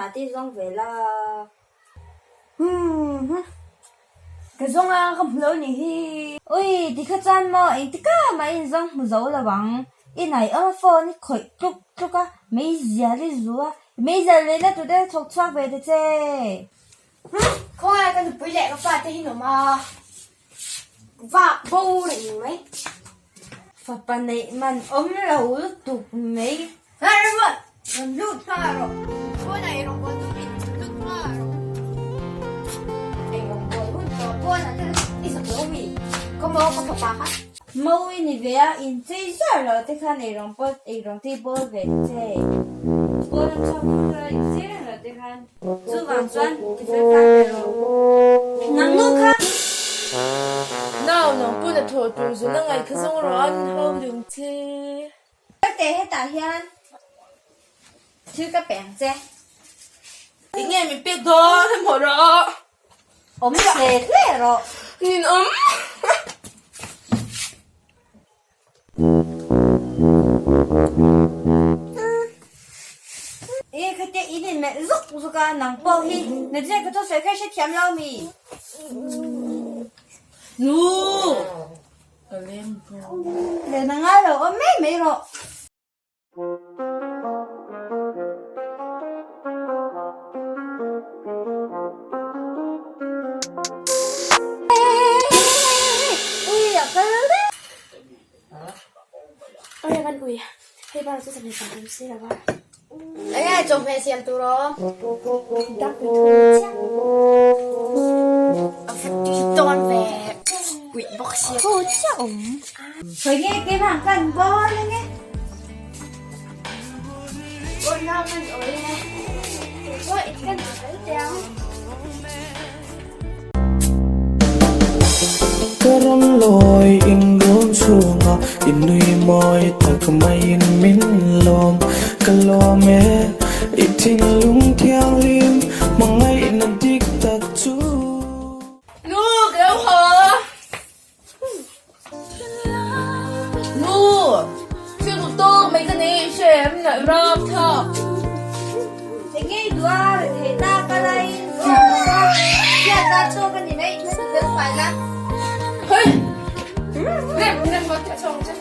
hna te zawng ve la. Humm. Ka zawng a, ka hmu lo nih hi. Ui, tikha chuan maw engtika mah in zawng hmu zo lo ang. I nai awm a phone i khawih tluk tluk a, meizial i zu a, meizial lehna tur te thawk chhuak ve ta che. Khawngaih ka nupui leh ka fate hi nawm a vak bo reng mai. Fapa neih man awm lo lutuk mai. Hei Ruat, rawn lut nghal rawh. Pawnah i rawn bawl tumin rawn lut nghal rawh. Ei rawn bawl hun tawh pawnah te i zak lo mi? Ka maw ka fapa kha. Mo i ni ve a, inchei zar lo te khan ei rawn pawl ei rawn tei bawl ve ta che. Pawn a chhuak phut a, inchei reng lo te khan. Chuvang chuan ti fel fai ve rawh. Nang nu kha! Nau nang pawn a thawh tur zun a ngaih kha zawng rawh an hau ding che. Teh hetah hian thil ka pe ang che. Eng nge min pek dawn a hmuh rawh. Awm hle hle rawh. Nin awm. E khatia in in melh zuk zuk a nang pawh hi Nadzia ka thu sawi kha i hrethiam lo mi? Nu! Ka leng bawk. Len a ngai lo awm mai mai rawh. Khoi nge keimah kan bawl ange. Ka rawn lawi in run chhunga i nui mawi tak maiin min lawm ka lawm e i thinlung thianghlim hmangaihna dik tak chu. Nu ka lo haw. Nu! Thil duh tawk mai ka nei hre em na rap thlak. Enge i duh a rethei ta ka lai in chhiat ta tawk a ni mai i thil fel fai la. Hei! Nem nem va chawng che.